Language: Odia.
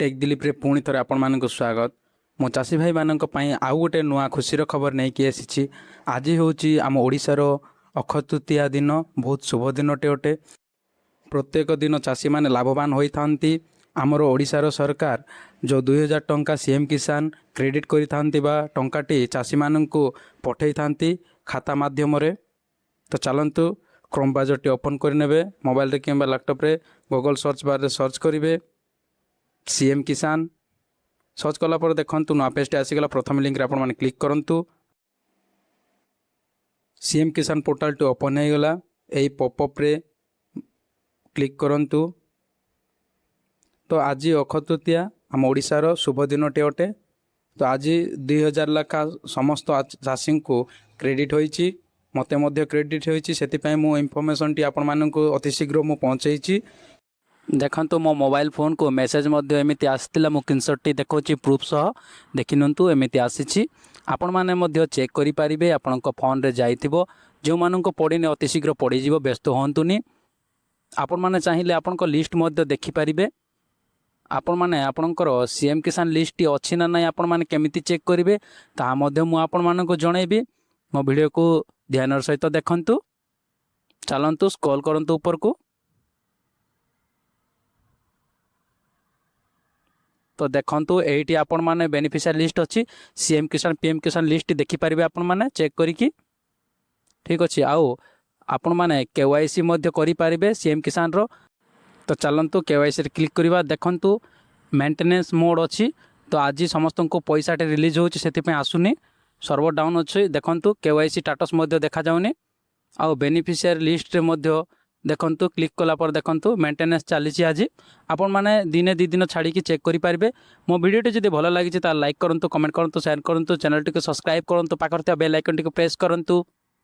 ଟେକ୍ ଦିଲୀପରେ ପୁଣି ଥରେ ଆପଣମାନଙ୍କୁ ସ୍ୱାଗତ। ମୁଁ ଚାଷୀ ଭାଇମାନଙ୍କ ପାଇଁ ଆଉ ଗୋଟେ ନୂଆ ଖୁସିର ଖବର ନେଇକି ଆସିଛି। ଆଜି ହେଉଛି ଆମ ଓଡ଼ିଶାର ଅକ୍ଷୟ ତୃତୀୟା ଦିନ। ବହୁତ ଶୁଭ ଦିନଟେ ଅଟେ। ପ୍ରତ୍ୟେକ ଦିନ ଚାଷୀମାନେ ଲାଭବାନ ହୋଇଥାନ୍ତି। ଆମର ଓଡ଼ିଶାର ସରକାର ଯେଉଁ 2000 ଟଙ୍କା ସିଏମ୍ କିଷାନ କ୍ରେଡ଼ିଟ୍ କରିଥାନ୍ତି ବା ଟଙ୍କାଟି ଚାଷୀମାନଙ୍କୁ ପଠାଇଥାନ୍ତି ଖାତା ମାଧ୍ୟମରେ। ତ ଚାଲନ୍ତୁ, କ୍ରୋମ୍ ବ୍ରାଉଜରଟି ଓପନ୍ କରିନେବେ ମୋବାଇଲରେ କିମ୍ବା ଲ୍ୟାପଟପ୍ରେ। ଗୁଗଲ୍ ସର୍ଚ୍ଚ ବାର୍ରେ ସର୍ଚ୍ଚ କରିବେ ସିଏମ୍ କିଷାନ। ସର୍ଚ୍ଚ କଲା ପରେ ଦେଖନ୍ତୁ, ନୂଆ ପେଜ୍ଟି ଆସିଗଲା। ପ୍ରଥମ ଲିଙ୍କରେ ଆପଣମାନେ କ୍ଲିକ୍ କରନ୍ତୁ। ସିଏମ୍ କିଷାନ ପୋର୍ଟାଲଟି ଓପନ୍ ହେଇଗଲା। ଏହି ପପଅପ୍ରେ କ୍ଲିକ୍ କରନ୍ତୁ। ତ ଆଜି ଅକ୍ଷୟ ତୃତୀୟା, ଆମ ଓଡ଼ିଶାର ଶୁଭ ଦିନଟି ଅଟେ। ତ ଆଜି 2000 ଲେଖା ସମସ୍ତ ଚାଷୀଙ୍କୁ କ୍ରେଡ଼ିଟ୍ ହୋଇଛି। ମୋତେ ମଧ୍ୟ କ୍ରେଡ଼ିଟ୍ ହୋଇଛି। ସେଥିପାଇଁ ମୁଁ ଇନଫର୍ମେସନ୍ଟି ଆପଣମାନଙ୍କୁ ଅତି ଶୀଘ୍ର ମୁଁ ପହଞ୍ଚେଇଛି। ଦେଖନ୍ତୁ, ମୋ ମୋବାଇଲ ଫୋନ୍କୁ ମେସେଜ୍ ମଧ୍ୟ ଏମିତି ଆସିଥିଲା। ମୁଁ ସ୍କ୍ରିନସଟ୍ଟି ଦେଖାଉଛି ପ୍ରୁଫ୍ ସହ। ଦେଖିନିଅନ୍ତୁ, ଏମିତି ଆସିଛି। ଆପଣମାନେ ମଧ୍ୟ ଚେକ୍ କରିପାରିବେ, ଆପଣଙ୍କ ଫୋନ୍ରେ ଯାଇଥିବ। ଯେଉଁମାନଙ୍କୁ ପଡ଼ିନି, ଅତି ଶୀଘ୍ର ପଡ଼ିଯିବ, ବ୍ୟସ୍ତ ହୁଅନ୍ତୁନି। ଆପଣମାନେ ଚାହିଁଲେ ଆପଣଙ୍କ ଲିଷ୍ଟ ମଧ୍ୟ ଦେଖିପାରିବେ। ଆପଣମାନେ ଆପଣଙ୍କର ସିଏମ୍ କିଷାନ ଲିଷ୍ଟଟି ଅଛି ନା ନାହିଁ, ଆପଣମାନେ କେମିତି ଚେକ୍ କରିବେ, ତାହା ମଧ୍ୟ ମୁଁ ଆପଣମାନଙ୍କୁ ଜଣାଇବି। ମୋ ଭିଡ଼ିଓକୁ ଧ୍ୟାନର ସହିତ ଦେଖନ୍ତୁ। ଚାଲନ୍ତୁ, ସ୍କ୍ରୋଲ୍ କରନ୍ତୁ ଉପରକୁ। ତ ଦେଖନ୍ତୁ, ଏଇଠି ଆପଣମାନେ ବେନିଫିସିଆରୀ ଲିଷ୍ଟ ଅଛି। ସିଏମ୍ କିଷାନ, ପିଏମ୍ କିଷାନ ଲିଷ୍ଟ ଦେଖିପାରିବେ ଆପଣମାନେ ଚେକ୍ କରିକି। ଠିକ୍ ଅଛି। ଆଉ ଆପଣମାନେ କେୱାଇସି ମଧ୍ୟ କରିପାରିବେ ସିଏମ୍ କିଷାନର। ତ ଚାଲନ୍ତୁ, କେୱାଇସିରେ କ୍ଲିକ୍ କରିବା। ଦେଖନ୍ତୁ, ମେଣ୍ଟେନାନ୍ସ ମୋଡ଼୍ ଅଛି। ତ ଆଜି ସମସ୍ତଙ୍କୁ ପଇସାଟି ରିଲିଜ୍ ହେଉଛି, ସେଥିପାଇଁ ଆସୁନି। ସର୍ଭର ଡାଉନ୍ ଅଛି। ଦେଖନ୍ତୁ, କେୱାଇସି ଷ୍ଟାଟସ୍ ମଧ୍ୟ ଦେଖାଯାଉନି। ଆଉ ବେନିଫିସିଆରୀ ଲିଷ୍ଟରେ ମଧ୍ୟ ଦେଖନ୍ତୁ, କ୍ଲିକ୍ କଲା ପରେ ଦେଖନ୍ତୁ, ମେଣ୍ଟେନାନ୍ସ ଚାଲିଛି ଆଜି। ଆପଣମାନେ ଦିନେ 2 ଦିନ ଛାଡ଼ିକି ଚେକ୍ କରିପାରିବେ। ମୋ ଭିଡ଼ିଓଟି ଯଦି ଭଲ ଲାଗିଛି, ତାହେଲେ ଲାଇକ୍ କରନ୍ତୁ, କମେଣ୍ଟ କରନ୍ତୁ, ସେୟାର କରନ୍ତୁ, ଚ୍ୟାନେଲଟିକୁ ସବସ୍କ୍ରାଇବ୍ କରନ୍ତୁ, ପାଖରେ ଥିବା ବେଲ୍ ଆଇକନ୍ଟିକୁ ପ୍ରେସ୍ କରନ୍ତୁ।